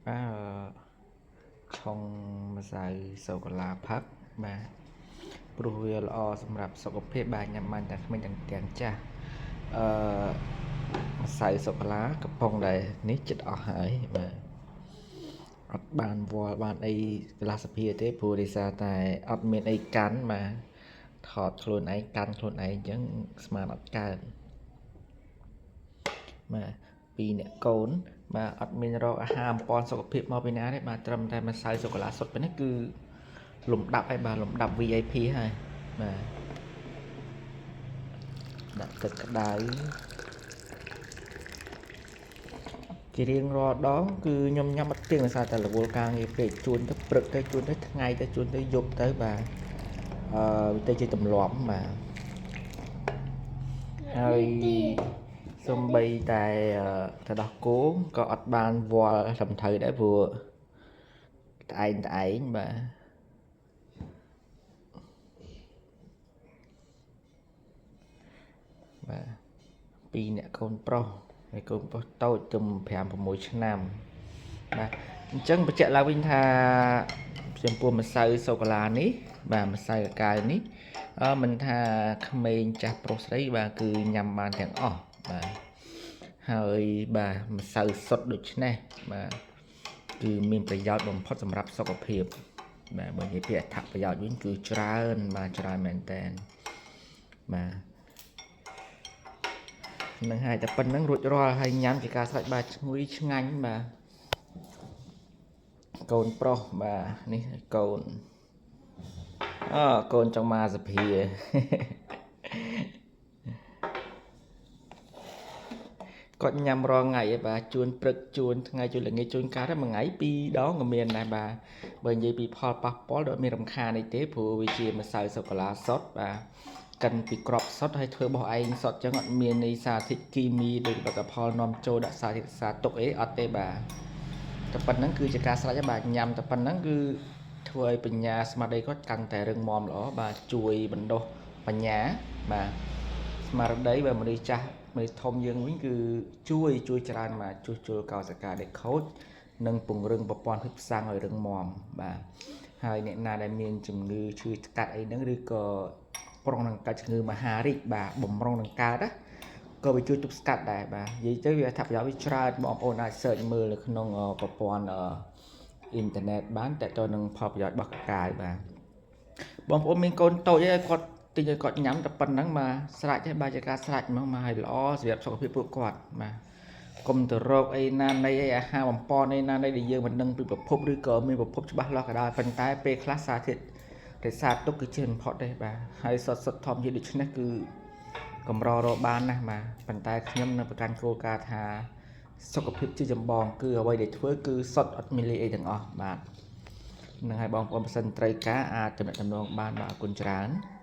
បាទឆុងម្សៅសូកូឡាផឹកបាទព្រោះវាល្អសម្រាប់សុខភាពបាទញ៉ាំបានទាំងក្មេងទាំងចាស់អឺម្សៅសូកូឡាកំប៉ុងដែលនេះចិត្តអស់ហើយបាទអត់បានវល់បានអីកន្លះសភាទេព្រោះដោយសារតែអត់មានអីកាន់បាទថតខ្លួនឯងកាន់ខ្លួនឯងអញ្ចឹងស្មានអត់កើតបាទពីរអ្នកកូនបាទអត់មានរកអាហារអំព័ន្ធសុខភាពមកពីណាទេបាទត្រឹមតែម្សៅសូកូឡាសុទ្ធប៉ុណ្នេះគឺលំដាប់ហើយបាទលំដាប់ VIP ហើយបាទដាក់ទឹកក្តៅជារៀងរាល់ដងគឺខ្ញុំញ៉ាំអត់ទៀងដោយសារតែរវល់ការងារពេកជួនទៅព្រឹកទៅជួនទៅថ្ងៃទៅជួនទៅយប់ទៅបាទអឺវាទៅជាទម្លាប់បាទហើយសំបីតែទៅដោះគោក៏អត់បានវល់ត្រឹមត្រូវដែរព្រោះត្អែងបាទបាទពីរអ្នកកូនប្រុសហើយកូនប្រុសតូចទៅ5 6ឆ្នាំបាទអញ្ចឹងបញ្ជាក់ឡើងវិញថាចំពោះម្សៅសូកូឡានេះបាទម្សៅកាកាវនេះមិនថាក្មេងចាស់ប្រុសស្រីបាទគឺញ៉ាំបានទាំងអស់បាទហើយបាទម្សៅសុទ្ធដូចនេះបាទគឺមានប្រយោជន៍បំផុតសម្រាប់សុខភាពបាទបើនិយាយពីអត្ថប្រយោជន៍វិញគឺច្រើនបាទច្រើនមែនតើបាទនឹងហើយតែប៉ុណ្្នឹងរួចរាល់ហើយញ៉ាំជាការស្រេចបាទឈ្ងុយឆ្ងាញ់បាទកូនប្រុសបាទនេះកូនអកូនចង់មកសភាគាត់ញ៉ាំរាល់ថ្ងៃឯងបាទជួនព្រឹកជួនថ្ងៃជួនល្ងាចជួនកាលទៅមួយថ្ងៃពីរដងក៏មានដែរបាទបើនិយាយពីផលប៉ះពាល់ដូចមានរំខានអីទេព្រោះវាជាម្សៅសូកូឡាសុទ្ធបាទកិនពីក្របសុទ្ធហើយធ្វើរបស់ឯងសុទ្ធចឹងអត់មាននៃសារធាតុគីមីដូចផលិតផលនាំចូលដាក់សារធាតុសារទុកអីអត់ទេបាទតែប៉ុណ្្នឹងគឺជាការស្រេចបាទញ៉ាំតែប៉ុណ្្នឹងគឺធ្វើឲ្យបញ្ញាស្មារតីគាត់កាន់តែរឹងមាំល្អបាទជួយបណ្ដុះបញ្ញាបាទស្មារតីបើមនុស្សចាស់មនុស្សធំយើងវិញគឺជួយច្រើនបាទជួសជុលកោសិកាដែលខូចនិងពង្រឹងប្រព័ន្ធភាពផ្សាំងឲ្យរឹងមាំបាទហើយអ្នកណាដែលមានជំងឺឈឺថ្កាត់អីហ្នឹងឬក៏ប្រុងនឹងកើតជំងឺមហារីកបាទបំរុងនឹងកើតណាក៏វាជួយទប់ស្កាត់ដែរបាទនិយាយទៅវាអត្ថប្រយោជន៍វាច្រើនបងប្អូនអាច search មើលនៅក្នុងប្រព័ន្ធអ៊ីនធឺណិតបានតើតើនឹងផលប្រយោជន៍របស់កាកាវបាទបងប្អូនមានកូនតូចអីគាត់ទិញឲ្យគាត់ញ៉ាំតែប៉ុណ្្នឹងបាទស្រេចហើយបាទជាការស្រេចហ្មងមកឲ្យល្អសម្រាប់សុខភាពពួកគាត់បាទកុំទៅរកអីណានៃអីអាហារបំពន់អីណានៃដែលយើងមិនដឹងពីប្រភពឬក៏មានប្រភពច្បាស់លាស់ក៏ដោយប៉ុន្តែពេលខ្លះសារធាតុរក្សាទុកគឺជាបំផុតទេបាទហើយសុទ្ធសុទ្ធធម្មជាតិដូច្នេះគឺកម្ររកបានណាស់បាទប៉ុន្តែខ្ញុំនៅប្រកាន់គោលការណ៍ថាសុខភាពជាចម្បងគឺអ្វីដែលធ្វើគឺសុទ្ធអត់មានលីអីទាំងអស់បាទនឹងឲ្យបងប្អូនប្រសិនត្រូវការអាចទំនាក់ទំនងបានបាទអរគុណច្រើន។